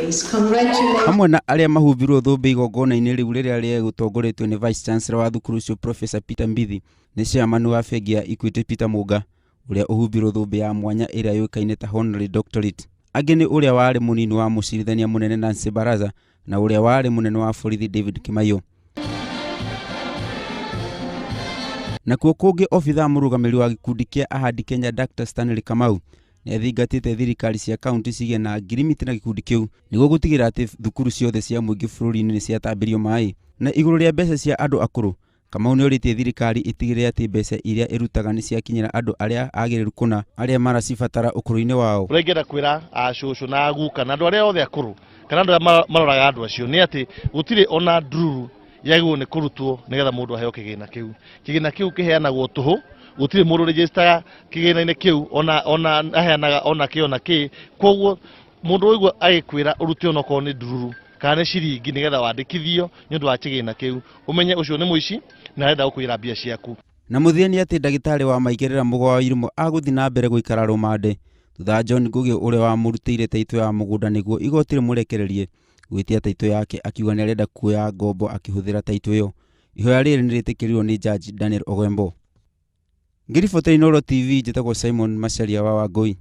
Congratulations. Hamwe na arĩa mahumbirwo thũmbĩ igongona-inĩ rĩu rĩrĩa rĩgũtongoretio nĩ Vice Chancellor wa thukuru ũcio Professor Peter Mbithi nĩ chairman wa bengi ya Equity Peter Mũnga ũrĩa ũhumbirwo thũmbĩ ya mwanya ĩrĩa yũĩkaine ta Honorary Doctorate. Angĩ nĩ ũrĩa warĩ mũnini wa mũcirithania mũnene Nancy Baraza na ũrĩa warĩ mũnene wa borithi David Kimaiyo. Nakuo kũngĩ obithaa mũrũgamĩrĩri wa gĩkundi kĩa Ahadi Kenya Dr. Stanley Kamau nĩ athingatĩte thirikari cia kaunti cigĩe na ngirimiti na gĩkundi kĩu nĩguo gũtigĩrĩra atĩ thukuru ciothe cia mũingĩ bũrũri-inĩ nĩ ciatambirio maĩ. Na igũrũ rĩa mbeca cia andũ akũrũ, Kamau nĩ orĩtie thirikari ĩtigĩrĩre atĩ mbeca iria ĩrutaga nĩ ciakinyĩra andũ arĩa agĩrĩru kũna arĩa maracibatara ũkũrũ-inĩ wao. Ũrĩa ingĩenda kwĩra acũcũ na aguka na andũ arĩa othe akũrũ kana andũ arĩa maroraga andũ acio nĩ atĩ gũtirĩ ona ndururu yagĩrĩirwo nĩ kũrutwo nĩgetha mũndũ aheo kĩgĩna kĩu. Kĩgĩna kĩu kĩheanagwo tũhũ, gũtirĩ mũndũ register kĩgĩna-inĩ kĩu ona ona aheanaga ona kĩ ona kĩ. Koguo mũndũ waigua agĩkwĩra ũrute onokorwo nĩ ndururu kana nĩ ciringi nĩgetha wandĩkithio nĩ ũndũ wa kĩgĩna kĩu, ũmenye ũcio nĩ mũici na arenda gũkũiyĩra mbia ciaku. Na mũthia nĩ atĩ ndagĩtarĩ wa maigĩrĩra Mũgo wa Irimũ agũthiĩ na mbere gũikara rũmande thutha wa John Ngũgĩ ũrĩa wamũrutĩire taitũ ya mũgũnda nĩguo igoti rĩmũrekererie gwĩtia taitũ yake akiuga nĩarenda kuoya ngombo akĩhũthĩra taitũ ĩyo. Ihoya rĩrĩ nĩrĩtĩkĩrirwo nĩ Jaji Daniel Ogembo. Ngĩribotera Inooro TV njĩtagwo Simon Macharia wa Wangũi.